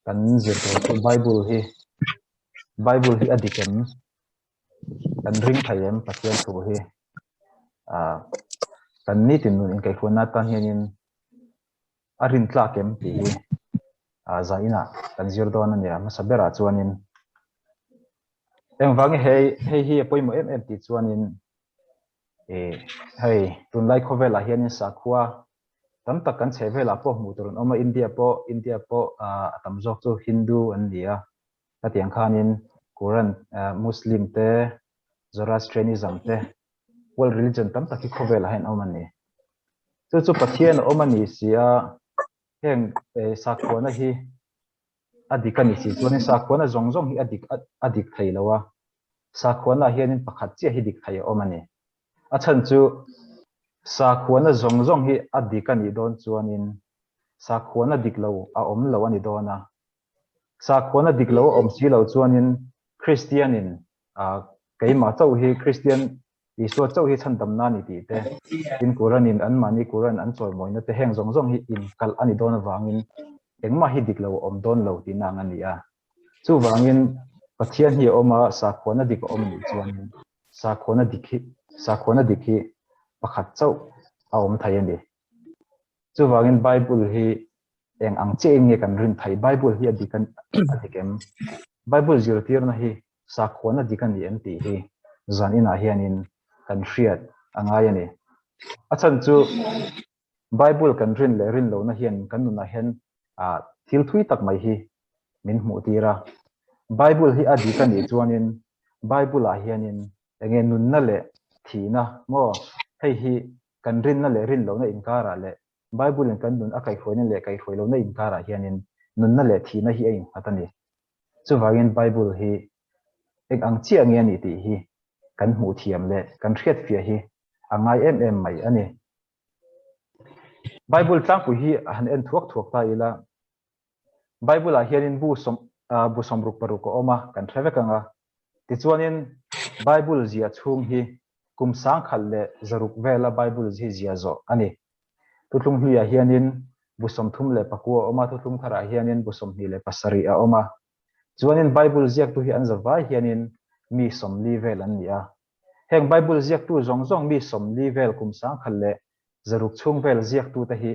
Kan zir tur chu Bible hi Bible hi a dik em? Kan ring thei em Pathian thu hi? Ah, kan nitin nun inkaihhruaina atan hianin a rin tlak em tih hi ah zainah kan zir dawn a nia. Hmasa berah chuanin engvangin hei hei hi a pawimawh em em tih chuanin eh hei tunlai khawvelah hianin sakhua Tam tak kan chheh velah pawh hmuh tur an awm a, India pawh India pawh a tam zawk chu Hindu an ni a, hetiang khanin Quran Muslim te, Zoroastrianism te, world religion tam tak hi khawvelah hian awm a ni. Chu chu Pathian a awm a ni si a, heng sakhuana hi a dik a ni si chuanin sakhuana zawng zawng hi a dik a dik thei lo a, sakhuana ah hianin pakhat chiah hi dik thei a awm a ni. A chhan chu sakhuana zawng zawng hi a dik a nih dawn chuanin sakhuana dik lo a awm lo a ni dawn a. Sakhuana dik lo a awm si lo chuanin Kristianin keimah chauh hi Kristian Isua chauh hi chhandamna a ni tih te, tin Quran-in anmahni Quran an chawimawina te heng zawng zawng hi inkalh a ni dawn avangin engmah hi dik lo a awm dawn lo tihna ang a ni a. Chuvangin Pathian hi a awm a, sakhuana dik a awm nih chuanin Sakhuana dik hi Sakhuana dik hi pakhat chauh a awm thei a ni. Chuvangin Bible hi eng ang chiahin nge kan rin theih? Bible hi a dik a dik em? Bible zirtirna hi sakhuana dik a ni em tih hi zan inah hianin kan hriat a ngai a ni. A chhan chu Bible kan rin leh rin lohna hian kan nunah hian thil thui tak mai hi min hmuh tir a. Bible hi a dik a nih chuanin Bible ah hianin enge nunna leh thihna maw hei hi kan rinna leh rin lohna inkarah leh Bible in kan nun a kaihhruaina leh kaihhruai lohna inkarah hianin nunna leh thihna hi a innghat a ni. Chuvangin Bible hi eng ang chiah nge a nih tih hi kan hmuh thiam leh kan hriatfiah hi a ngai em em mai a ni. Bible tlangpui hi han en thuak thuak ta ila, Bible ah hianin bu sawm bu sawmruk paruk a awm a, kan hre vek ang a. Tichuanin Bible ziah chhung hi kum sangkhat leh zaruk vela Bible hi ziah zawh a ni. Thuthlung hluiah hianin bu 34 a awm a, thuthlung tharah hianin bu 27 a awm a. Chuanin Bible ziaktu hi an zavai hianin mi 40 vel an ni a. Heng Bible ziaktu zawng zawng mi 40 vel kum 1100 chhung vel ziaktute hi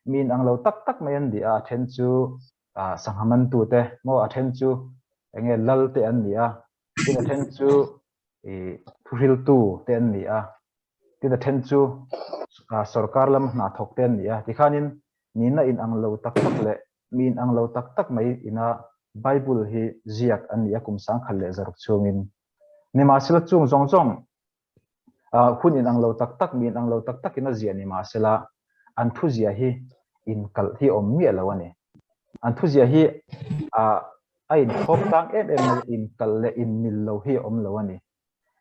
mi inang lo tak tak mai an ni a, a then chu sangha mantute maw, a then chu enge lal te an ni a, tin a then chu thuhriltu te an ni a, tin a then chu sorkar lam hna thawk te an ni a. Tikhanin nihna inang lo tak tak leh mi inang lo tak tak mai ina Bible hi ziak an ni a kum 1100 chhungin. Nimahsela chung zawng zawng hun inang lo tak tak, mi inang lo tak takin a ziah nimahsela an thuzia hi inkalh hi awm miah lo a ni. An thuzia hi a inkhawp tlang em em mai, inkalh leh inmil lo hi a awm lo a ni.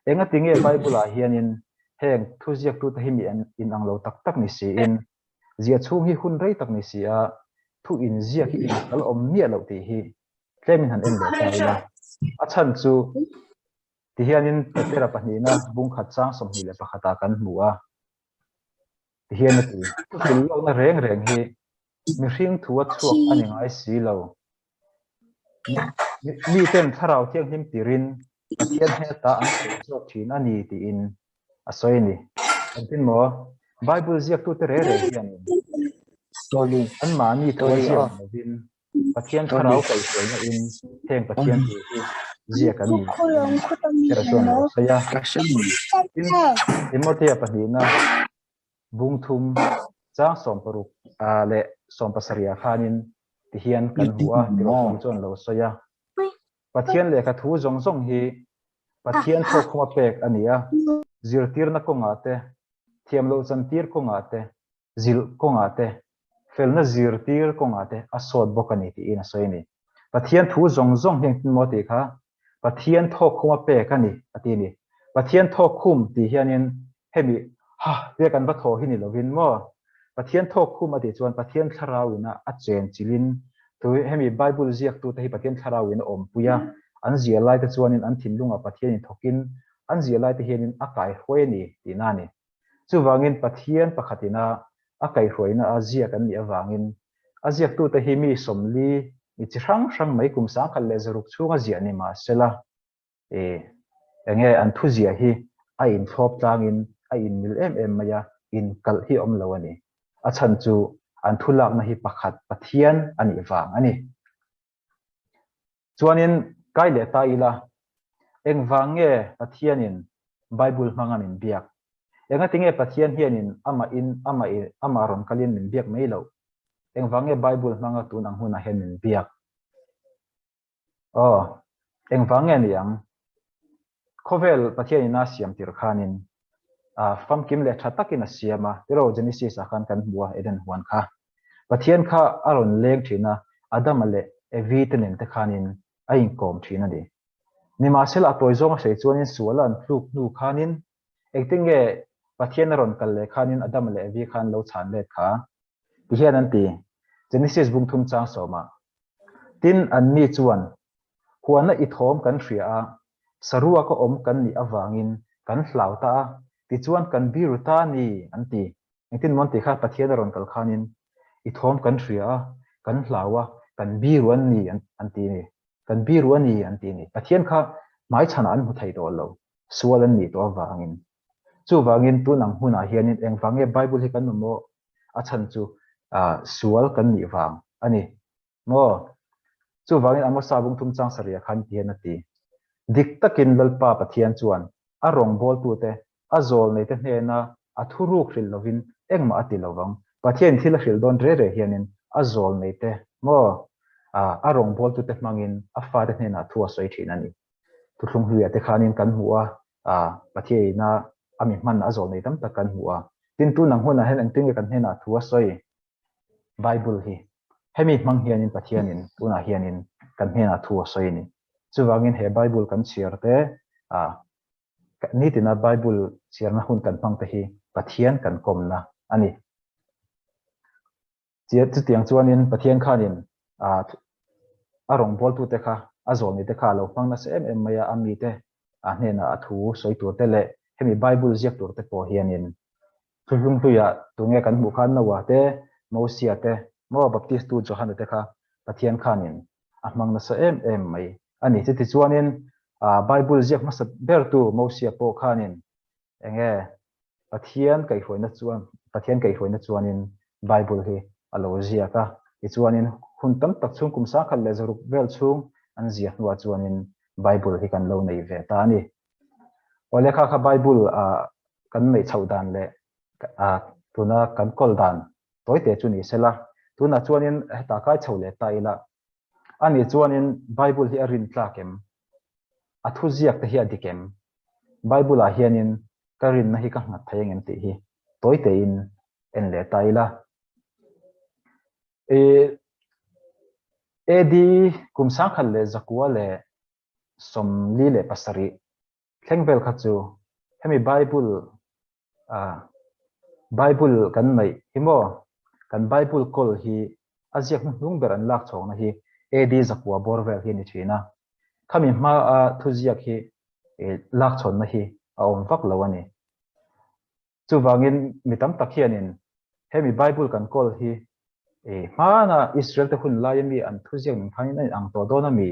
Engati nge Bible-ah hianin heng thuziaktute hi mi inang lo tak tak ni siin, ziah chhung hi hun rei tak ni si a, thu inziak hi inkalh awm miah loh tih hi Tlemin han en leh ta ila. A chhan chu tihianin Petera pahnihna bung khat chang 21 ah kan hmu a. Tihian a ti, Thuhrilh lawkna reng reng hi mihring thu a chhuak a ni ngai si lo. Miten Thlarau Thianghlim tirin Pathian hneta an sawi zawk thin a ni tiin a sawi a ni. Engtin maw? Bible ziaktute reng reng hianin anmahni thu a ziak lovin Pathian thlarau kaihhruaina in heng Pathian thu hi ziak an ni Tera chuan a lo sawi a. Tin, Timothea pahnihna bung thum chang 60 leh 70 ah khanin tihian kan hmu a, Tirhkoh chuan a lo sawi a. Pathian lehkha thu zawng zawng hi Pathian thawkkhuma pek a ni a, zirtirna kawngah te, thiamloh chantir kawngah te, zilh kawngah te, felna zirtir kawngah te a sawt bawk a ni tiin a sawi a ni. Pathian thu zawng zawng hi engtin maw tih kha Pathian thawkkhuma pek a ni a ti a ni. Pathian thawkkhum tih hianin hemi ha tia kan va thaw hi ni lovin maw Pathian thawkkhum a tih chuan Pathian thlarauin a a chen chilhin tu hemi Bible ziaktute hi Pathian thlarauin a awmpui a, an ziah laite chuanin an thinlungah Pathianin thawkin an ziah laite hianin a kaihruai a ni tihna a ni. Chuvangin Pathian pakhatin a a kaihhruaina a ziak an nih avangin a ziaktute hi mi 40. Mi chi hrang hrang mai kum 1100 chhunga ziah ni mah sela, e, enge an thuziah hi a inthlawp tlangin a inmil em em mai a, inkalh hi a awm lo a ni. A chhan chu an thulakna hi pakhat Pathian a nih vang a ni. Chuanin kai leh ta ila, engvang nge Pathianin Bible hmanga min biak? Engatinge Pathian hianin amahin amah amah rawn kalin min biak mai loh? Engvang nge Bible hmanga tun ang hunah hian min biak? Aw, engvang nge ni ang? Khawvel Pathianin a siam tir khanin famkim leh tha takin a siam a, tiraw Genesis ah khan kan hmu a Eden huan kha. Pathian kha a rawn leng thin a, Adama leh Evi te nen te khanin a inkawm thin a ni. Nimahsela a tawi zawng a hrei chuanin suala an tluk hnu khanin engtin nge Pathian a rawn kal leh khanin Adama leh Evi khan lo chhan let kha? Ti hian an ti, Genesis bung thum chang sawmah. Tin, anni chuan, Huana i thawm kan hria a, saruaka awm kan nih avangin kan hlau ta a, tichuan kan biru ta a ni, an ti. Engtin maw an ti kha, Pathian a rawn kal khanin i thawm kan hria a, kan hlau a, kan biru an ni, an ti a ni. Kan biru a ni, an ti a ni. Pathian kha hmaichhanah an hmu thei tawh lo, sual an nih tawh avangin. Chuvangin tun ang hunah hianin engvang nge Bible hi kan mamawh? A chhan chu sual kan nih vang a ni. Maw? Chuvangin Amosa bung thum chang sarih ah khan ti hian a ti, Dik takin Lalpa Pathian chuan a rawngbawltute, a zawlneite hnena a thuruk hrilh lovin engmah a ti lovang. Pathian thil a hrilh dawn re re hianin a zawlneite, maw? A rawngbawltute hmangin a fate hnenah thu a sawi thin a ni. Thuthlung hluiah te khanin kan hmu a, Pathiaina a mi hman a zawlnei tam tak kan hmu a. Tin, tun ang hunah hian engtin nge kan hnenah thu a sawi? Bible hi hemi hmang hianin Pathianin tunah hianin kan hnenah thu a sawi a ni. Chuvangin he Bible kan chhiar te, nitina Bible chhiarna hun kan hmang te hi Pathian kan kawmna a ni. Chutiang chuanin Pathian khanin a rawngbawltute kha, a zawlnite kha a lo hmang nasa em em mai a, a mite a hnenah a thu sawi turte leh hemi Bible ziak turte pawh hianin Thuhlung hluiah tunge kan hmuh khan Noah te, Mosia te, maw Baptistu Johana te kha Pathian khanin a hmang nasa em em mai a ni. Chutichuanin Bible ziak hmasa bertu Mosia pawh khanin enge Pathian kaihhruaina chuan Pathian kaihhruaina chuanin Bible hi a lo ziak a. Tichuanin hun tam tak chhung kum 1100 vel chhung an ziah hnuah chuanin Bible hi kan lo nei ve ta a ni. Aw lehkha kha Bible kan neih chhoh dan leh tuna kan kawl dan tawite chu ni sela, tunah chuanin hetah kai chho leh ta ila, ani chuanin Bible hi a rin tlak em? A thu ziak te hi a dik em? Bible ah hianin ka rinna hi ka nghat thei angem tih hi tawitein en leh ta ila. AD kum 1147 thleng vel kha chu hemi Bible Bible kan neih hi maw kan Bible kawl hi a ziak hnuhnung ber an lak chhawkna hi AD 900 bawr vel hi a ni thin a, khami hma a thuziak hi lak chhawnna hi a awm vak lo a ni. Chuvangin mi tam tak hianin hemi Bible kan kawl hi hmana Israel te hun laia mi an thuziak nen khanin a inang tawh dawn a mi?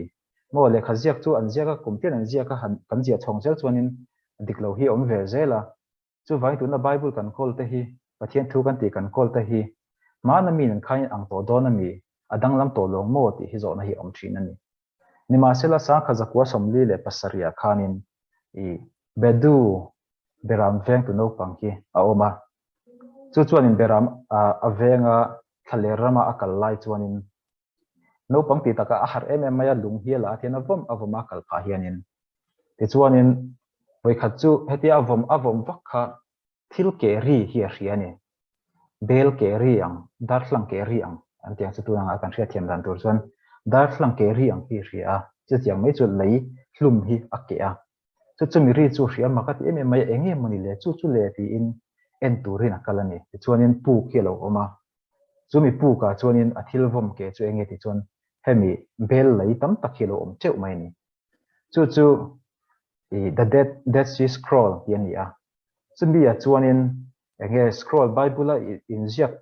Maw lehkha ziak chu an ziak a, kum tian an ziak a, han kan ziah chhawng zel chuanin dik lo hi a awm ve zel a. Chuvangin tuna Bible kan kawl te hi, Pathian thu kan tih kan kawl te hi hmana mi nen khanin ang tawh dawn a mi? A danglam tawh lawng maw tih hi zawhna hi a awm thin a ni. Nimahsela 1947 ah khanin i Bedu Beram vengtu naupang hi a awm a. Chu chuanin Beram a venga thlaler rama a kal lai chuanin naupang tih takah a harh em em mai a, lung hi a la a tian a vawm a vawm a kal phah hianin. Tichuanin vawikhat chu hetia a vawm a vawm vak kha Thil keh ri hi a hria a ni. Bel keh ri ang, darthlang keh ri ang an tih ang chu tun anga kan hriatthiam dan tur chuan darthlang keh ri ang hi a hria a, chutiang mai chu lei hlum hi a keh a. Chu chumi ri chu a hria mak a ti em em mai a, eng nge mawni le, chu chu le tiin en turin a kal a ni. Tichuanin puk hi a lo awm a, chumi pukah chuanin a thil vawm keh chu eng nge tih chuan hemi bel lei tam tak hi a lo awm teuh mai a ni. Chu chu The Dead, Dead Sea Scroll tih a ni a. Chumi ah chuanin eng nge scroll Bible a inziak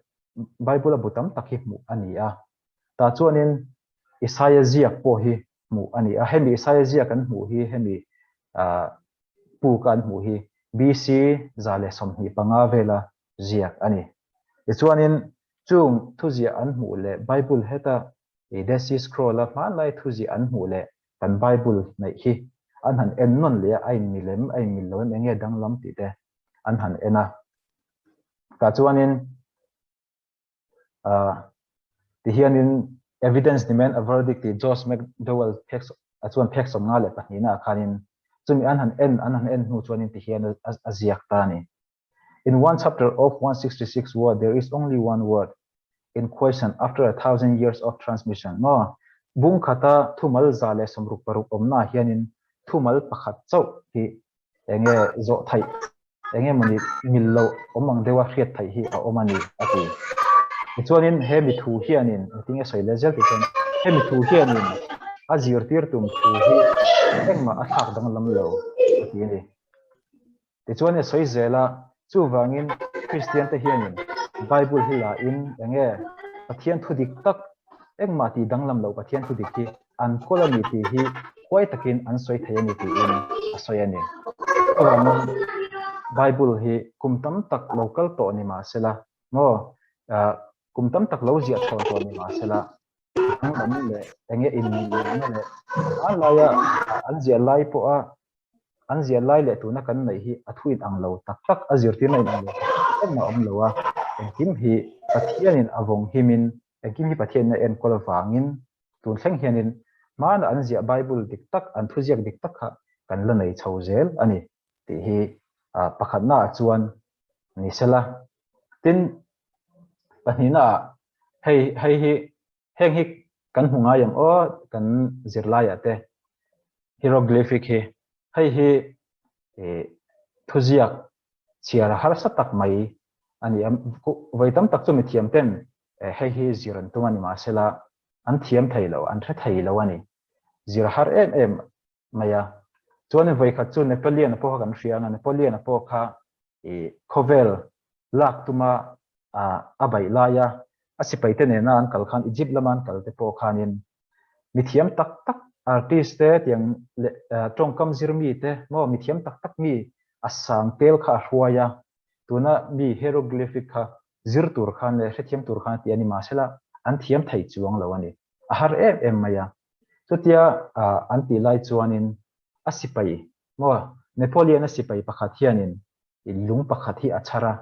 Bible a bu tam tak hi hmuh a ni a. Tah chuanin Isaia ziak pawh hi hmuh a ni a. Hemi Isaia ziak an hmuh hi hemi puk a an hmuh hi BC 125 vela ziak a ni. Tichuanin chung thuziah an hmuh leh Bible heta Dead Sea Scroll-a hmanlai thuziah an hmuh leh kan Bible neih hi an han en nawn leh a, a inmil em, a inmil lo em, eng nge danglam tih te an han en a. Tah chuanin tihianin Evidence Demand a Verdict tih Josh McDowell phek a chuan phek 52 naah khanin chumi an han en an han en hnu chuanin tihian a ziak ta a ni. In one chapter of 166 word there is only one word in question after 1000 years of transmission. Maw bung khata thumal 166 awmnaah hianin thumal pakhat chauh hi enge zawh theih enge mawni mil loh awm ang deuha hriat theih hi a awm a ni a ti. Tichuanin he mi thu hianin engtin nge sawi leh zel tih chuan he mi thu hianin a zirtir tum thu hi engmah a thlak danglam lo a ti a ni. Tichuan i sawi zel a, chuvangin Kristian te hianin Bible hi la in enge Pathian thu dik tak engmah tih danglam loh Pathian thu dik hi an kawl a ni tih hi huai takin an sawi thei a ni tiin a sawi a ni. Chuvangin Bible hi kum tam tak lo kal tawh ni mahsela maw kum tam tak lo ziah chhawn tawh ni mahsela danglam leh enge inmilna leh a laia an ziah lai pawha an ziah lai leh tuna kan neih hi a thu in ang lo tak tak, a zirtirna in ang lo tak tak engmah a awm lo a, engkim hi Pathianin a vawng himin, engkim hi Pathianin a enkawl avangin tun thleng hianin hmana an ziah Bible dik tak, an thuziak dik tak kha kan la nei chho zel a ni tih hi pakhatnaah chuan ni sela. Tin, pahnihnaah hei hei hi Heng hi kan hmu ngai ang aw kan zirlaiah te hieroglyphic hi hei hi thuziak chhiar harsa tak mai a ni a, vawi tam tak chu mithiam ten hei hi zir an tum a ni mahsela an thiam thei lo, an hre thei lo a ni. Zir har em em mai a. Chuanin vawi khat chu Napoleon-a pawh kha kan hria ang a, Napoleon-a pawh kha khawvel lak tuma a baih laia a sipaite nena an kal khan Egypt lama an kal te pawh khanin mithiam tak tak artist te tiang leh tawngkam zir mi te maw mithiam tak tak mi a sang tel kha a hruai a, tuna mi hieroglyphic kha zir tur khan leh hrethiam tur khan a ti a ni mahsela an thiam thei chuang lo a ni. A har em em mai a. Chutia an tih lai chuanin a sipai maw Napoleon a sipai pakhat hianin lung pakhat hi a chhar a,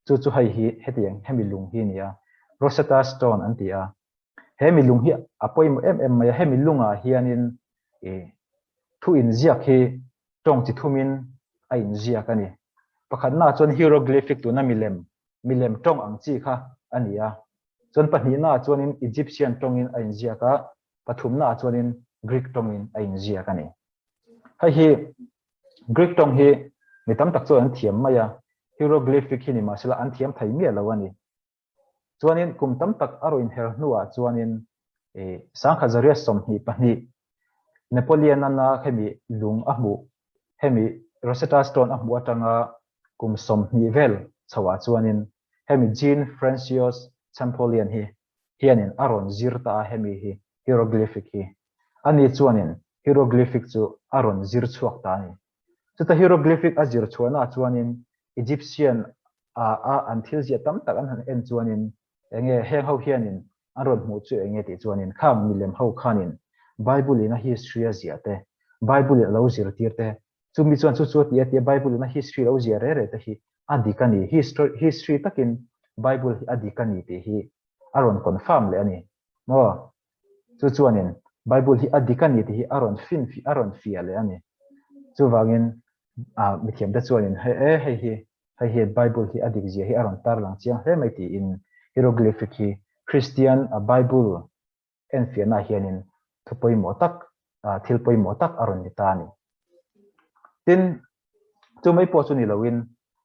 chu chu hei hi hetiang hemi lung hi a ni a, Rosetta Stone an ti a. He mi lung hi a pawimawh em em mai a, hemi lungah hianin thu inziak hi tawng chi thumin a inziak a ni. Pakhatnaah chuan hieroglyphic tuna milem, milem tawng ang chi kha a ni a. Chuan pahnihnaah chuanin Egyptian tawngin a inziak a, pathumnaah chuanin Greek tawngin a inziak a ni. Hei hi Greek tawng hi mi tam tak chuan an thiam mai a, hieroglyphic hi ni mahsela an thiam thei miah lo a ni. Chuanin kum tam tak a rawn inher hnuah chuanin 1922 Napoleon-ana hemi lung a hmuh, hemi Rosetta Stone a hmuh atanga kum 20 vel chhoah chuanin hemi Jean Francois Champollion hi hianin a rawn zir ta a hemi hi hieroglyphic hi. Ani chuanin hieroglyphic chu a rawn zir chhuak ta a ni. Chuta hieroglyphic a zir chhuahnaah chuanin Egyptian a a an thil ziah tam tak an han en chuanin enge heng ho hianin an rawn hmuh chu enge tih chuanin khang milem ho khanin Bible in a history a ziah te, Bible in a lo zirtir te, chumi chuan chu chu a ti a tia Bible in a history lo ziah reh reh te hi a dik a ni, history takin Bible hi a dik a ni tih hi a rawn confirm leh a ni. Maw? Chu chuanin Bible hi a dik a ni tih hi a rawn fin a rawn fiah leh a ni. Chuvangin mithiamte chuanin hei e hei hi hei hi Bible hi a dik zia hi a rawn tarlang chiang hle mai tiin hieroglyphic hi Christian Bible enfiahnaah hianin thu pawimawh tak thil pawimawh tak a rawn ni ta a ni. Tin, chu mai pawh chu ni loin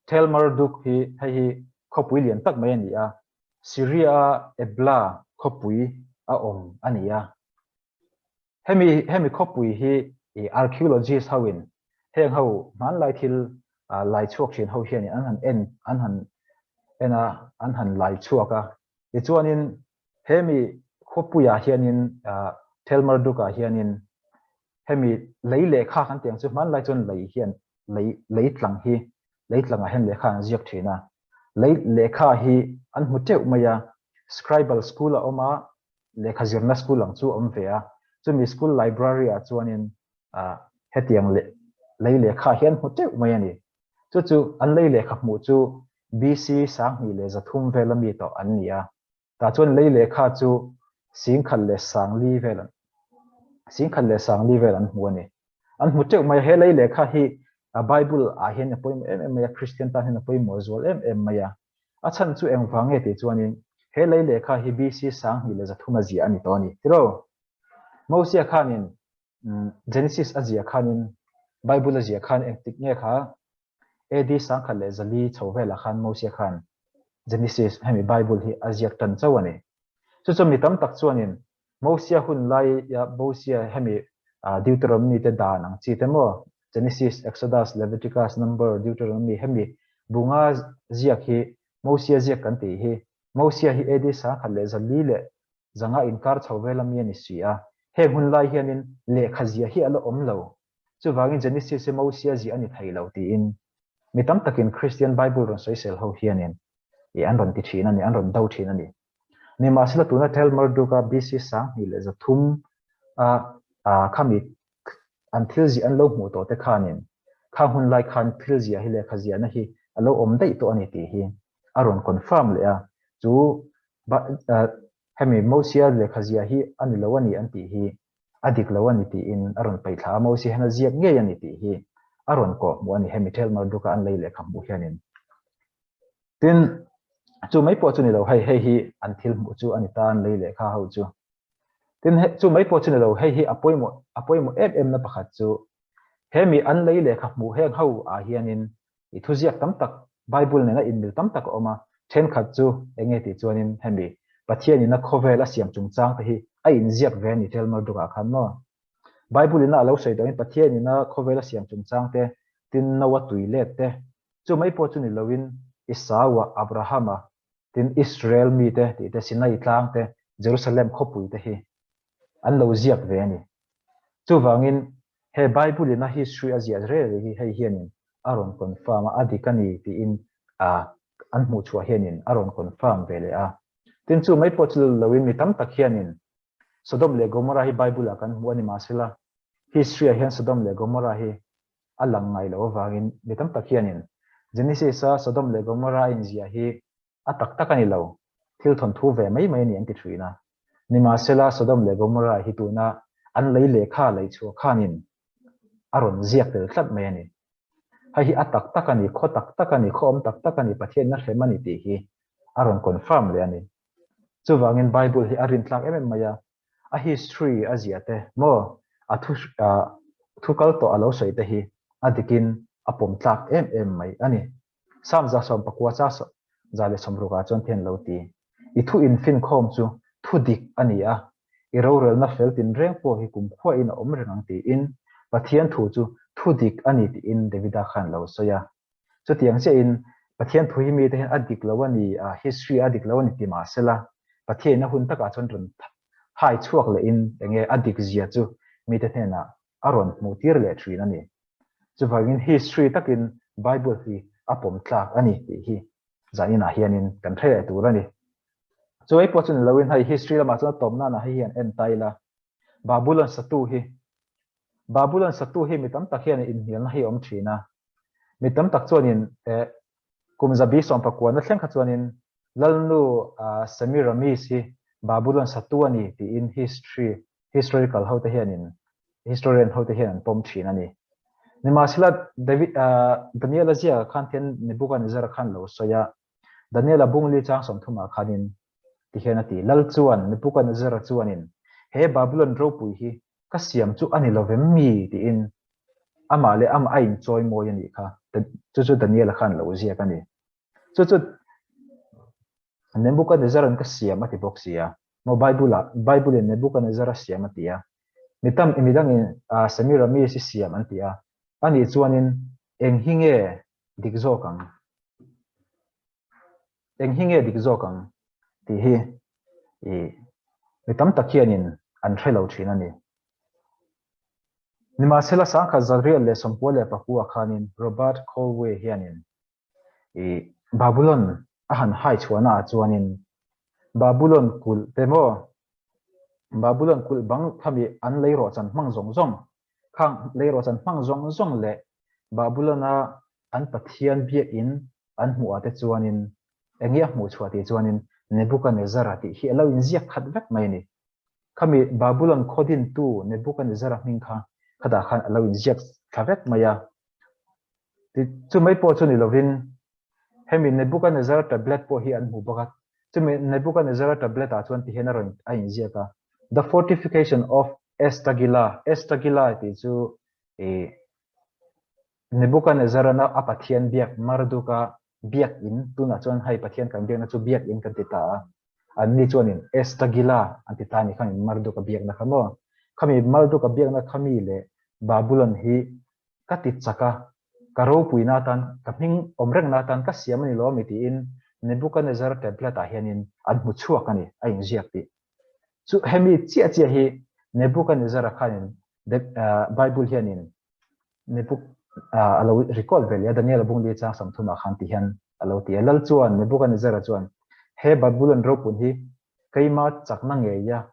Tel Marduk hi hei hi khawpui lian tak mai a ni a, Syria-a Ebla khawpui a awm a ni a. Hemi hemi khawpui hi i archaeologist hoin heng ho hmanlai thil lai chhuak thin ho hianin an han en an han en a, an han lai chhuak a. Tichuanin hemi khawpuiah hianin. Tel Marduk-ah hianin hemi lei lehkha kan tih ang chu hmanlai chuan lei hian lei lei tlang hi lei tlangah hian lehkha an ziak thin a, lei lehkha hi an hmu teuh mai a, scribal school a awm a, lehkha zirna school ang chu a awm ve a, chumi school library ah chuanin ah hetiang leh lei lehkha hi an hmu teuh mai a ni. Chu chu an lei lehkha hmuh chu BC 2300 vel ami tawh an ni a. Tah chuan lei lehkha chu 1040 vel an 1040 vel an hmu a ni. An hmu teuh mai a, he lei lehkha hi Bible ah hian a pawimawh em em mai a, Kristian tan hian a pawimawh zual em em mai a. A chhan chu engvang nge tih chuanin he lei lehkha hi BC 2300 a ziah a ni tawh a ni. Tiraw? Mosia khanin Genesis a ziah khanin Bible a ziah khan engtik nge kha AD 1400 chho velah khan Mosia khan Genesis hemi Bible hi a ziak tan chauh a ni. Chu chu mi tam tak chuanin Mosia hun laia Mosia hemi Deuteronomy te dan ang chi te maw Genesis, Exodus, Leviticus, Number, Deuteronomy hemi bunga ziak hi Mosia ziak kan tih hi Mosia hi AD 1305 inkar chho vel ami a ni si a, heng hun lai hianin lehkha ziah hi a la awm lo. Chuvangin Genesis hi Mosia ziah a ni thei lo tiin mi tam takin Kristian Bible rawn sawisel ho hianin ih an rawn ti thin a ni, an rawn do thin a ni. Nimahsela tuna Tel Marduk-a BC 2300 a khami an thil ziah an lo hmuh tawh te khanin khang hun lai khan thil ziah hi lehkha ziahna hi a lo awm daih tawh a ni tih hi a rawn confirm leh a, chu hemi Mosia lehkha ziah hi a ni lo a ni an tih hi a dik lo a ni tiin a rawn paih thla a, Mosia hian a ziak ngei a ni tih hi a rawn kawh hmuh a ni hemi Tel Marduk-a an lei lehkha hmuh hianin. Tin, chu mai pawh chu ni lo, hei hei hi an thil hmuh chu a ni ta an lei lehkha ho chu. Tin, chu mai pawh chu ni lo, hei hi a pawimawh a pawimawh em em na pakhat chu hemi an lei lehkha hmuh heng ho ah hianin i thuziak tam tak Bible nena inmil tam tak a awm a, thenkhat chu eng nge tih chuanin hemi Pathian ina khawvel a siam chungchang te hi a inziak ve a ni Tel Marduk ah khan maw? Bible ina a lo sawi dawhin Pathian ina khawvel a siam chungchang te, tin Noah tui let te, chu mai pawh chu ni loin Esau-a, Abraham-a, tin Israel mite tih te, Sinai tlang te, Jerusalem khawpui te hi an lo ziak ve a ni. Chuvangin he Bible ina history a ziah rel hi hei hianin a rawn confirm a, a dik a ni tiin an hmuh chhuah hianin a rawn confirm ve leh a. Tin chu mai pawh chu loin mi tam tak hianin Sodom leh Gomorrah hi Bible ah kan hmu a ni mahsela history ah hian Sodom leh Gomorrah hi a lang ngai loh avangin mi tam tak hianin Genesis a Sodom leh Gomorrah a inziah hi a tak tak a ni lo, thil thawnthu ve mai mai a ni an ti thin a. Nimahsela Sodom leh Gomorrah hi tuna an lei lehkha lei chhuah khanin a rawn ziak tel tlat mai a ni. Hei hi a tak tak a ni, khaw tak tak a ni, khaw awm tak tak a ni, Pathianna hrem a ni tih hi a rawn confirm leh a ni. Chuvangin Bible hi a rintlak em em mai a, a history a ziah te maw a thu thu kal tawh a lo sawi te hi a dikin a pawm tlak em em mai a ni. Psalm 119 cha 160 ah chuan thian lo ti. I thu infinkhawm chu thu dik a ni a, i rorelna fel tinreng pawh hi kumkhuain a awm reng ang tiin Pathian thu chu thu dik a ni tiin Davida khan lo sawi a. Chutiang chiahin Pathian thu hi mite hian a dik lo a ni, a history a dik lo a ni ti mah sela, Pathianin a hun takah chuan rawn hai chhuak lehin enge a dik zia chu mite hnenah a rawn hmuh tir leh thin a ni. Chuvangin history takin Bible hi a pawm tlak a ni tih hi zaninah hianin kan hre leh tur a ni. Chu ei pawh chu ni loin hei history lamah chuan a tawp nana hei hian en ta ila, Babylon satu hi Babylon satu hi mi tam tak hian inhnialna hi a awm thin a, Mi tam tak chuanin eh kum zabi sawmpakuana thleng kha chuanin Lalnu Semiramis hi Babylon satu a ni tiin history historical hote hianin historian hote hian an pawm thin a ni. Nimahsela David Daniela ziakah khan thian Nebuchadnezzar khan lo sawi a, Daniela bungli chang 30 ah khanin tihian a ti, Lal chuan Nebuchadnezzar chuanin he Babylon ropui hi ka siam chu a ni lo vem mi? tiin amah leh amah a inchawi mawi a nih kha. Chu chu Daniel-a khan lo ziak a ni. Chu chu Nebuchadnezzar-a'n ka siam a ti bawk si a. Maw Bible-ah, Bible-in Nebuchadnezzar a siam a ti a. Mi tam, mi dangin Semiramis i siam an ti a. Anih chuanin eng hi nge dik zawk ang? Eng hi nge dik zawk ang tih hi i mi tam tak hianin an hre lo thin a ni. Nimahsela 1989 khanin Robert Colway hianin i Babulon a han hai chhuahna ah chuanin Babulon kulh te maw Babulon kulh bang khami an leirawhchan hmang zawng zawng khang leirawhchan hmang zawng zawng leh Babulon-a an Pathian biakin an hmuh ah te chuanin enge a hmuh chhuah tih chuanin Nebukanezzar-a tih hi a lo inziak khat vek mai a ni. Khami Babulon khaw dintu Nebukanezzar-a hming kha khatah khan a lo inziak thla vek mai a. Chumai pawh chu ni lovin hemi Nebukanezzar tablet pawh hi an hmu bawk a. Chumi Nebukanezzar tablet ah chuan tihian a rawn a inziak a, The fortification of Estagila, Estagila tih chu ih Nebukanezzar-a a pathian biak Marduk-a biak in, tunah chuan hei pathian kan biakna chu biak in kan ti ta a, anni chuanin Estagila an ti ta a ni khami Marduk-a biakna kha maw? Khami Marduk-a biakna khami leh Babulon hi ka ti chak a, ka ropuina atan, ka hming awm rengna atan ka siam a ni lo ami tiin Nebukanezzar tablet ah hianin an hmu chhuak a ni, a inziak tih. Chu hemi chiah chiah hi Nebukanezzar-a khanin Bible hianin Nebuk a lo record ve leh a, Daniel-a bung li chang sawmthumah khan ti hian a lo ti a. Lal chuan Nebukanezzar-a chuan he Babulon ropun hi keima chakna ngeia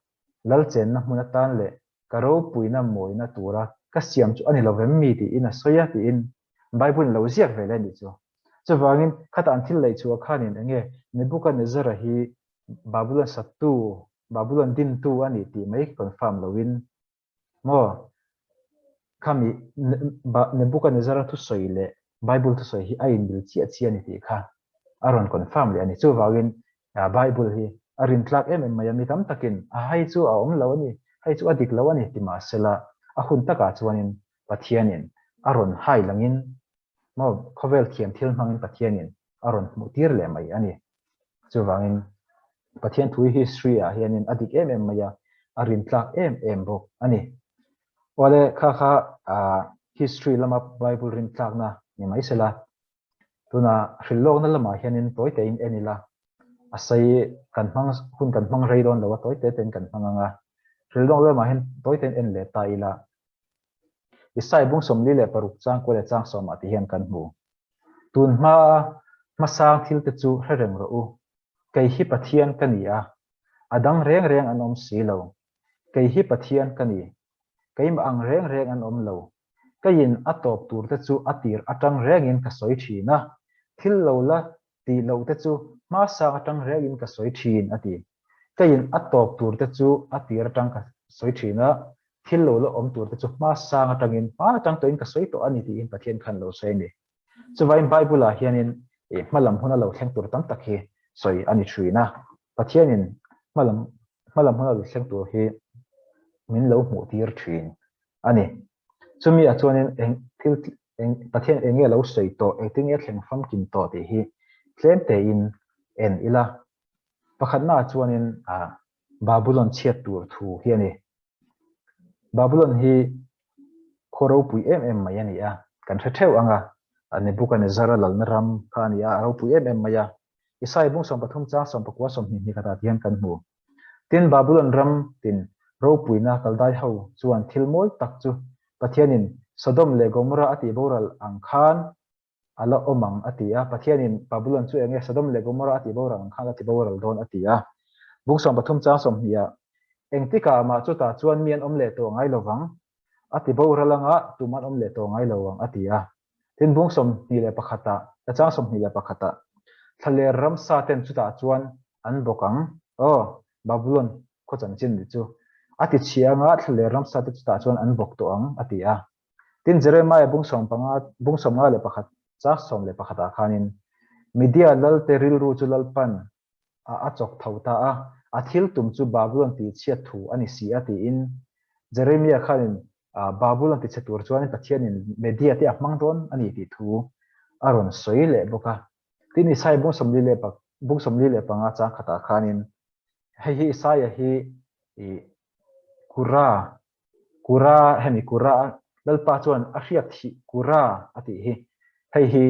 lal chenna hmun atan leh ka ropuina mawina tura ka siam chu a ni lo vem mi tiin a sawi a tiin Bible in lo ziak ve leh a nih chu. Chuvangin khatah an thil lei chhuah khanin enge Nebukanezzar-a hi Babulon sattu, Babulon dintu a ni tih mai confirm loin Maw? Khami Nebukanezzar-a thusawi leh Bible thusawi hi a inmil chiah chiah a ni tih kha a rawn confirm leh a ni. Chuvangin Bible hi a rintlak em em mai a, mi tam takin a hei chu a awm lo a ni, hei chu a dik lo a ni ti mahsela a hun takah chuanin Pathianin a rawn hai langin maw khawvel thiam thil hmangin Pathianin a rawn hmuh tir leh mai a ni. Chuvangin Pathian thu hi history ah hianin a dik em em mai a, a rintlak em em bawk a ni. Awle kha kha history lama Bible rintlakna ni mai sela, tuna hrilhlawkna lamah hianin tawi tein en ila, a sei kan hmang hun kan hmang rei dawn lo a, tawi te tein kan hmang ang a, hrilhlawkna lamah hian tawi tein en leh ta ila, Isai bung 46 chang kual leh chang sawmah ti hian kan hmu. Tun hmaa hmasang thil te chu hre reng rawh u. Kei hi Pathian ka ni a, a dang reng reng an awm si lo. Kei hi Pathian ka ni, keimah ang reng reng an awm lo. Keiin a tawp tur te chu a tir atang rengin ka sawi thin a, thil lo la tih loh te chu hmasang atang rengin ka sawi thin, a ti. Keiin a tawp tur te chu a tir atang ka sawi thin a, thil lo la awm tur te chu hmasang atangin, hma atang tawhin ka sawi tawh a ni tiin Pathian khan lo sawi a ni. Chuvain Bible-ah hianin hmalam huna lo thleng tur tam tak hi sawi a ni thin a, Pathianin hmalam hmalam huna lo thleng tur hi min lo hmuh tir thin a ni. Chumi ah chuanin eng thil eng Pathian eng nge lo sawi tawh, engtin nge thleng famkim tawh tih hi tlem tein en ila. Pakhatna ah chuanin Babulon chhiat tur thu hi a ni. Babulon hi khaw ropui em em mai a ni a, kan hre theuh ang a, Nebukanezzar-a lalna ram kha a ni a, a ropui em em mai a. Isaiah bung 13 chang 19 22 khatah ti hian kan hmu. Tin, Babulon ram tin ropuina Kaldai ho chuan thil mawi tak chu Pathianin Sodom leh Gomorrah a tih boral ang khan a la awm ang a ti a. Pathianin Babulon chu eng nge Sodom leh Gomorrah a tih boral ang khan a ti boral dawn a ti a. Bung 13 chang 20 ah, Engtikah mah chutah chuan mi an awm leh tawh ngai lo vang, a ti boral anga tum an awm leh tawh ngai lo ang a ti a. Tin, bung 21 ah, chang 21 ah, Thlaler ramsa ten chutah chuan an bawk ang, aw, Babulon khaw chanchin ni chu, a ti chhia anga thlaler ramsa te chutah chuan an bawk tawh ang a ti a. Tin, Jeremiah bung 15, bung 51, chang 11 ah khanin, Media lalte rilru chu Lalpan a a chawk tho ta a, a thil tum chu Babulon tihchhiat thu a ni si a tiin Jeremiah khanin Babulon tichhe tur chuanin Pathianin Media te a hmang dawn a ni tih thu a rawn sawi leh bawk a. Tin, Isaiah bung sawmli leh bung 45 chang khatah khanin hei hi Isaiah hi ih Kura Kura hemi Kura Lalpa chuan a hriak thih Kura a tih hi hei hi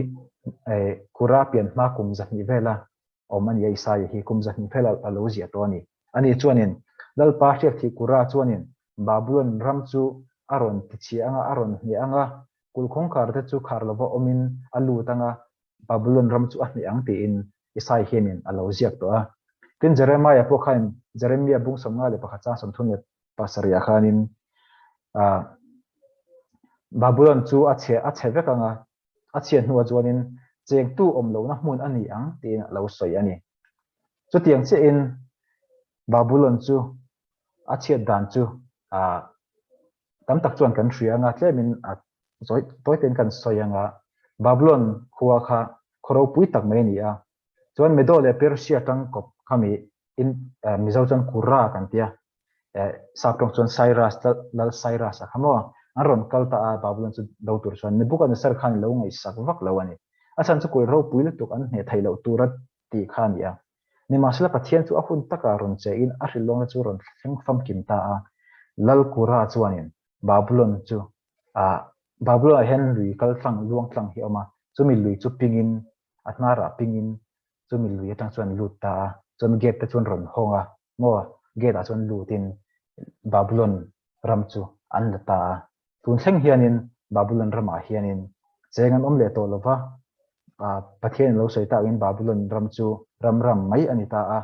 Kura pian hma kum 200 vela awm a ni a, Isaia hi kum 200 vel a lo ziah tawh a ni. Ani chuanin Lalpa hriakthih Kura chuanin Babulon ram chu a rawn tichhia anga, a rawn hneh anga, kulh kawngkhar te chu khar lova awmin a lut anga, Babulon ram chu a hneh ang tiin Isai hianin a lo ziak tawh a. Tin, Jeremiah pawh khain Jeremia bung 51 chang 37 ah khanin Babulon chu a chhe a chhe vek anga, a chhiat hnuah chuanin chengtu awm lohna hmun a ni ang tiin a lo sawi a ni. Chutiang chiahin Babulon chu a chhiat dan chu tam tak chuan kan hria anga tlemin a zawi tawi tein kan sawi anga Babulon khua kha khaw ropui tak mai a ni a, chuan Medo leh Persia tangkawp khami in Mizo chuan Kura kan tia sap tawng chuan Cyrus lal Cyrus a kha maw an rawn kal ta a Babulon chu do tur chuan Nebuchadnezzar khan lo ngaihsak vak lo a ni. A chhan chu kulh ropui lutuk an hneh theih loh tura tih kha a ni a. Nimahsela Pathian chu a hun takah rawn che in a hrilhlawngna chu rawn thleng famkim ta a. Lal Kura chuanin Babulon chu ah Babulon ah hian lui kal tlang luang tlang hi a awm a, chumi lui chu pingin a hnarah pingin chumi lui atang chuan lut ta a, chuan gate te chuan rawn hawng a, maw gate ah chuan lutin Babulon ram chu an la ta a. Tun thleng hianin Babulon ramah hianin cheng an awm leh tawh lova, Pathian in lo sawi takin Babulon ram chu ram ram mai a ni ta a.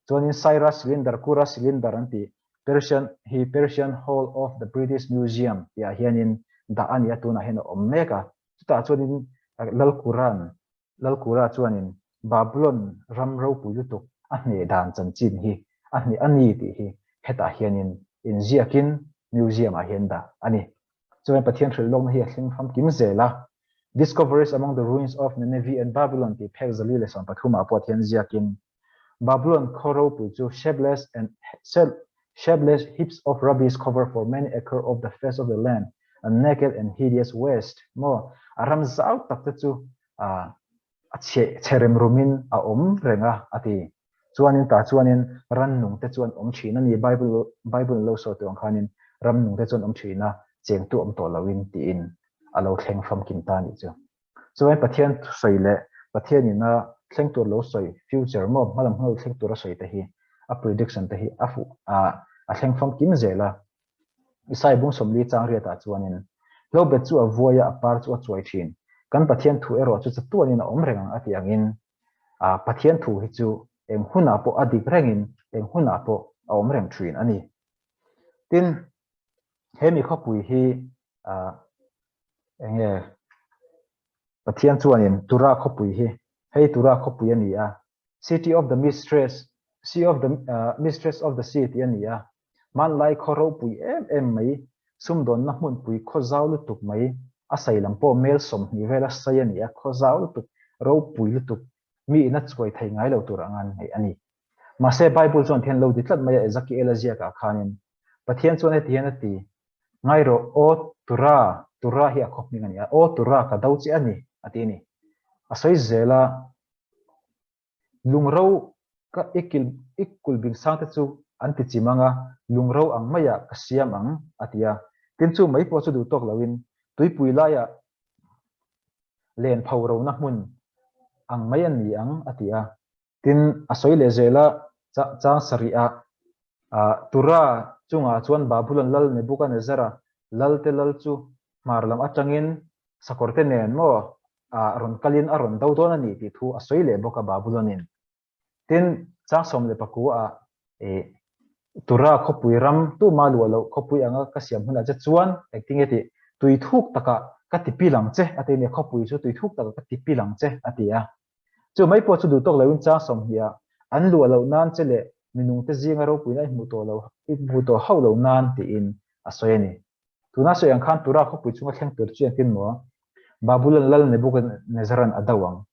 Chuanin Cyrus Cylinder, Kura Cylinder an tih Persian hi Persian Hall of the British Museum tihah hianin dah a ni a, tunah hian a awm mek a. Chutah chuanin Lal Kura'n Lal Kura chuanin Babulon ram ropui lutuk a hneh dan chanchin hi a hneh a ni tih hi hetah hianin inziakin museum ah hian dah a ni. Chuan Pathian hrilh lawkna hi a thleng famkim zel a, Discoveries among the ruins of Nineveh and Babylon tih phek 413 ah pawh thian ziakin Babulon khaw ropui chu shapeless and shapeless heaps of rubbish cover for many acre of the face of the land, a naked and hideous waste maw a ram zau tak te chu a chhe chhe rem rumin a awm reng a a ti. Chuanin tah chuanin rannung te chuan awm thin a ni Bible Bible lo sawi tawh ang khanin ramnung te chuan awm thin a chengtu awm tawh loin tiin a lo thleng famkim ta a nih chu. Chuan Pathian thusawi leh Pathian ina thleng tur lo sawi, future maw, hmalam hma lo thleng tur a sawi te hi, a prediction te hi a fuh a, a thleng famkim zel a. Isai bung 40 chang riatah chuanin, Hlobet chu a vuai a, a par chu a chuai thin. Kan Pathian thu erawh chu chatuanin a awm reng ang a tih angin, a Pathian thu hi chu eng hunah pawh a dik rengin eng hunah pawh a awm reng thin a ni. Tin, he mi khawpui hi eng nge Pathian chuanin Tura khawpui hi hei Tura khawpui a ni a, City of the Mistress, Sea of the Mistress of the Sea tih a ni a, hmanlai khaw ropui em em mai, sumdawnna hmunpui khaw zau lutuk mai, a sai lam pawh mel 20 vela sai a ni a, khaw zau lutuk, ropui lutuk, mi ina chuai thei ngai lo tur anga an ngaih a ni. Mahse Bible chuan thian lo ti tlat mai a Ezekiel-a ziakah khanin Pathian chuan heti hian a ti, Ngai rawh, aw Tura, Tura hi a khaw hming a ni a, aw Tura ka do che a ni, a ti a ni. A sawi zel a, Lungro ka i kil i kulhbing sang te chu an ti chim ang a, lungro ang maiah ka siam ang, a ti a. Tin chu mai pawh chu duh tawk loin tuipui laiah len pho rona hmun ang mai a ni ang, a ti a. Tin, a sawi leh zel a, chang sarih ah, Tura chungah chuan Babulon lal Nebuchadnezzar-a lalte lal chu hmar lam atangin sakawrte nen maw rawn kalin a rawn do dawn a ni tih thu a sawi leh bawk a Babulonin. Tin, chang 19 ah, Tura khawpui ram tuma luah loh khawpui anga ka siam hunah che chuan engtinge tih tui thuk takah ka ti pil ang che a ti a ni, khawpui chu tui thuk takah ka ti pil ang che a ti a. Chu mai pawh chu duh tawk loin chang 20 ah an luah loh nan che leh minungte zinga ropuina i hmuh tawh lo i hmuh tawh hauh lo nan tiin a sawi a ni. Tuna sawi ang khan Tura khawpui chunga thleng tur chu engtin maw Babulon lal Nebuchadnezzar-a'n a do ang.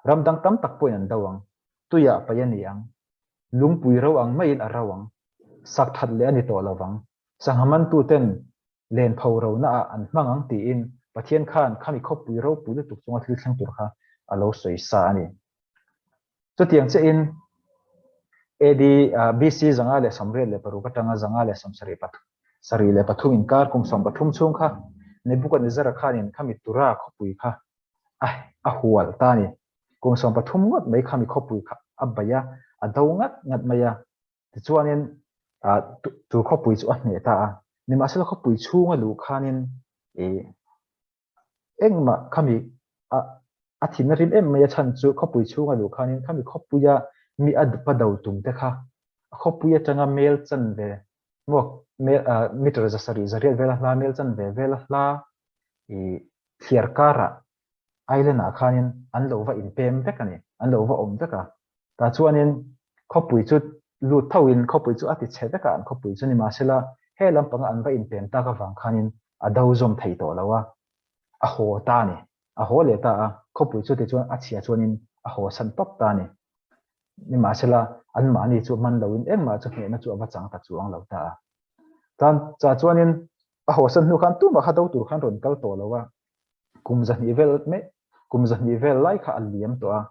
Ram dang tam tak pawhin an do ang. Tuiah paih a ni ang. Lungpui ro ang maiin a ro ang. Sak that leh a ni tawh lo vang. Sangha mantuten len pho rona ah an hmang ang tiin Pathian khan khami khawpui ropui lutuk chunga thil thleng tur kha a lo sawi sa a ni. Chutiang chiahin AD BC 586 atanga 573 inkar kum 13 chhung kha Nebuchadnezzar-a khanin khami Tura khawpui kha a a hual ta a ni. Kum 13 ngawt mai khami khawpui kha a baih a, a do ngat ngat mai a. Tichuanin Chu khawpui chu a hneh ta a. Nimahsela khawpui chhunga luh khanin ih engmah khami a a thin a rim em mai a chhan chu khawpui chhunga luh khanin khami khawpuia mi a pa do tum te kha a khawpui atanga mel chan ve maw mel meter zasarih zariat vela hla mel chan ve vela hla ih thliar karah island ah khanin an lo va inpem vek a ni an lo va awm vek a. Tah chuanin khawpui chu lut thoin khawpui chu a ti chhe vek a, an khawpui chu nimahsela he lampanga an va inpem tak avang khanin a do zawm thei tawh lo a, a haw ta a ni. A haw leh ta a, khawpui chu tichuan a chhia chuanin a haw san tawp ta a ni. Nimahsela anmahni chu hman loin engmah chu hnehna chu a va chang ta chuang lo ta a. Tan chah chuanin a haw san hnu khan tumah kha do tur khan rawn kal tawh lo a, kum zahnih vel mek kum zahnih vel lai kha a liam tawh a.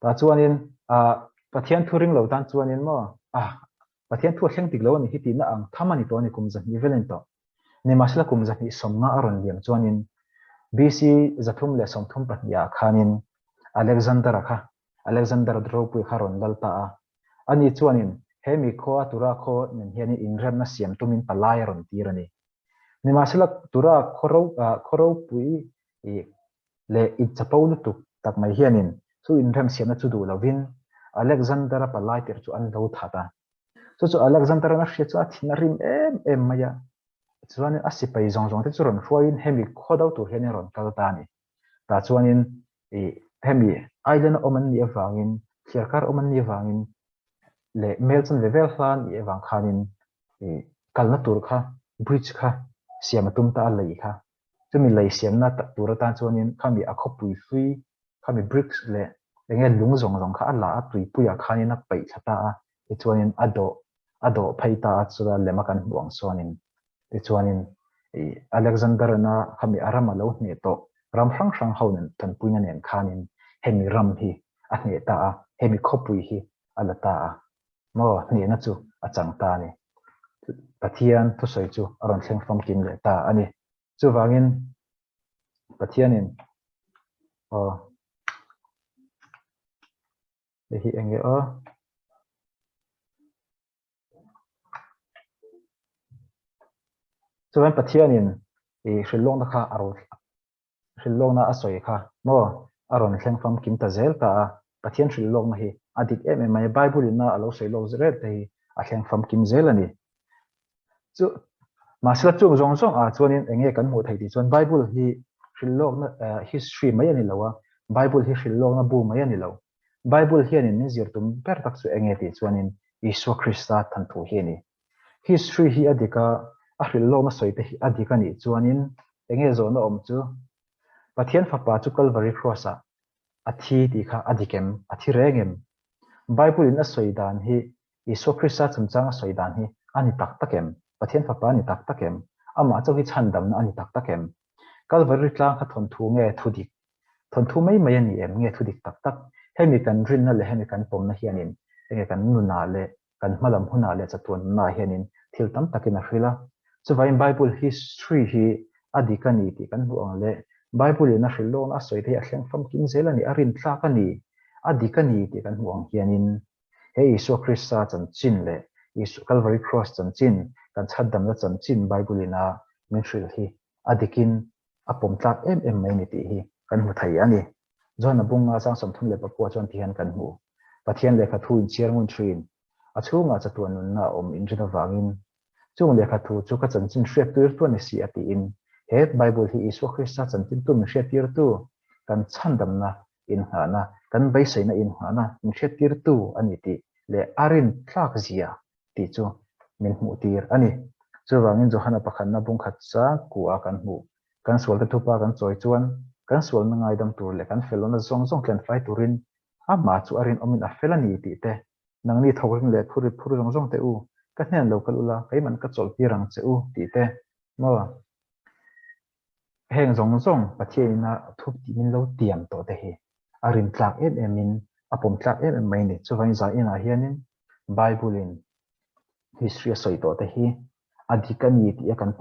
Tah chuanin ah Pathian thu ring lo tan chuanin maw ah Pathian thu a thleng tik lo a ni hi tihna ang tham a ni tawh a ni kum zahnih vel a ni tawh. Nimahsela kum zahnih sawmnga a rawn liam chuanin BC 332 ah khanin Alexander-a kha Alexander ropui kha rawn lal ta a. Ani chuanin he mi khua Tura khaw nen hianin inremna siam tumin palai a rawn tir a ni. Nimahsela Tura khaw ro khaw ropui ih leh inchapo lutuk tak mai hianin chu inremsiamna chu duh lovin Alexander-a palai tir chu an lo that a. Chu chu Alexander-a'n a hriat chu a thin a rim em em mai a, chuanin a sipai zawng zawng te chu rawn hruaiin hemi khaw do tur hianin a rawn kal ta a ni. Tah chuanin ih hemi island a awm an nih avangin, thliarkar awm an nih avangin leh mel chanve vel hla an nih avang khanin ih kalna tur kha bridge kha siam a tum ta a lei kha. Chumi lei siamna tur atan chuanin khami a khawpui hlui, khami bricks leh enge lung zawng zawng kha a la a, tuipuiah khanin a paih thla ta a, tichuanin a dawh a dawh phei ta a, chuta lem a kan hmuh ang chuanin tichuanin ih Alexander-a khami a ram a lo hneh tawh ram hrang hrang ho nen tanpuina nen khanin hemi ram hi a hneh ta a, hemi khawpui hi a la ta a. Maw hnehna chu a chang ta a ni. Pathian thusawi chu a rawn thleng famkim leh ta a ni. Chuvangin Pathianin aw hei hi eng nge aw Chuvangin Pathianin i hrilhlawkna kha a rawn hrilhlawkna a sawi kha maw a rawn thleng famkim ta zel ta a, Pathian hrilhlawkna hi a dik em em mai a, Bible in a lo sawi lawk rel te hi a thleng famkim zel a ni. Chu mahsela chung zawng zawng ah chuanin eng nge kan hmuh theih tih chuan Bible hi hrilhlawkna history mai a ni lo a, Bible hi hrilhlawkna bu mai a ni lo. Bible hianin min zir tum ber tak chu eng nge tih chuanin Isua Krista thanthu hi a ni. History hi a dik a, a hrilhlawkna sawi te hi a dik a nih chuanin enge zawhna awm chu? Pathian fapa chu Calvary Cross ah a thi tih kha a dik em? A thi reng em? Bible in a sawi dan hi Isua Krista chungchang a sawi dan hi a ni tak tak em? Pathian fapa a ni tak tak em? Amah chauh hi chhandamna a ni tak tak em? Calvary tlang kha thawnthu nge thu dik? Thawnthu mai mai a ni em nge thu dik tak tak? Hemi kan rinna leh hemi kan pawmna hianin enge kan nunah leh kan hmalam hunah leh chatuan nunah hianin thil tam takin a hrilh a. Chuvangin Bible history hi a dik a ni tih kan hmuh ang leh Bible in a hrilh lawkna a sawi te hi a thleng famkim zel a ni, a rintlak a ni, a dik a ni tih kan hmuh ang hianin he Isua Krista chanchin leh Isua Calvary Cross chanchin, kan chhatdamna chanchin Bible in a min hrilh hi a dikin a pawmtlak em em mai a ni tih hi kan hmu thei a ni. John-a bunga chang 34 chuan ti hian kan hmu. Pathian lehkha thu inchhiar ngun thin, a chhungah chatuan nunna a awm inrin avangin, chung lehkha thu chu ka chanchin hriattirtu a ni si a tiin, he Bible hi Isua Krista chanchintu min hriattirtu, kan chhandamna innghahna, kan beiseina innghahna min hriattirtu a ni tih leh a rintlak zia tih chu min hmuhtir a ni. Chuvangin Johana pakhatna bungkhat chang kua kan hmuh. Kan sualte thupa kan chawi chuan kan sualna ngaidam tur leh kan felawna zawng zawng tlenfai turin amah chu a rinawmin a fel a ni tih te, nangni thawkring leh phur rit phur zawng zawng te u, ka hnen lo kal ula, keiman ka chawlhtir ang che u tih te, maw? Heng zawng zawng Pathianin a thup tih min lo tiam tawh te hi a rintlak em emin a pawmtlak em em mai a ni. Chuvangin zan inah hianin Bible-in history a sawi tawh te hi a dik a ni tih a kan pawm.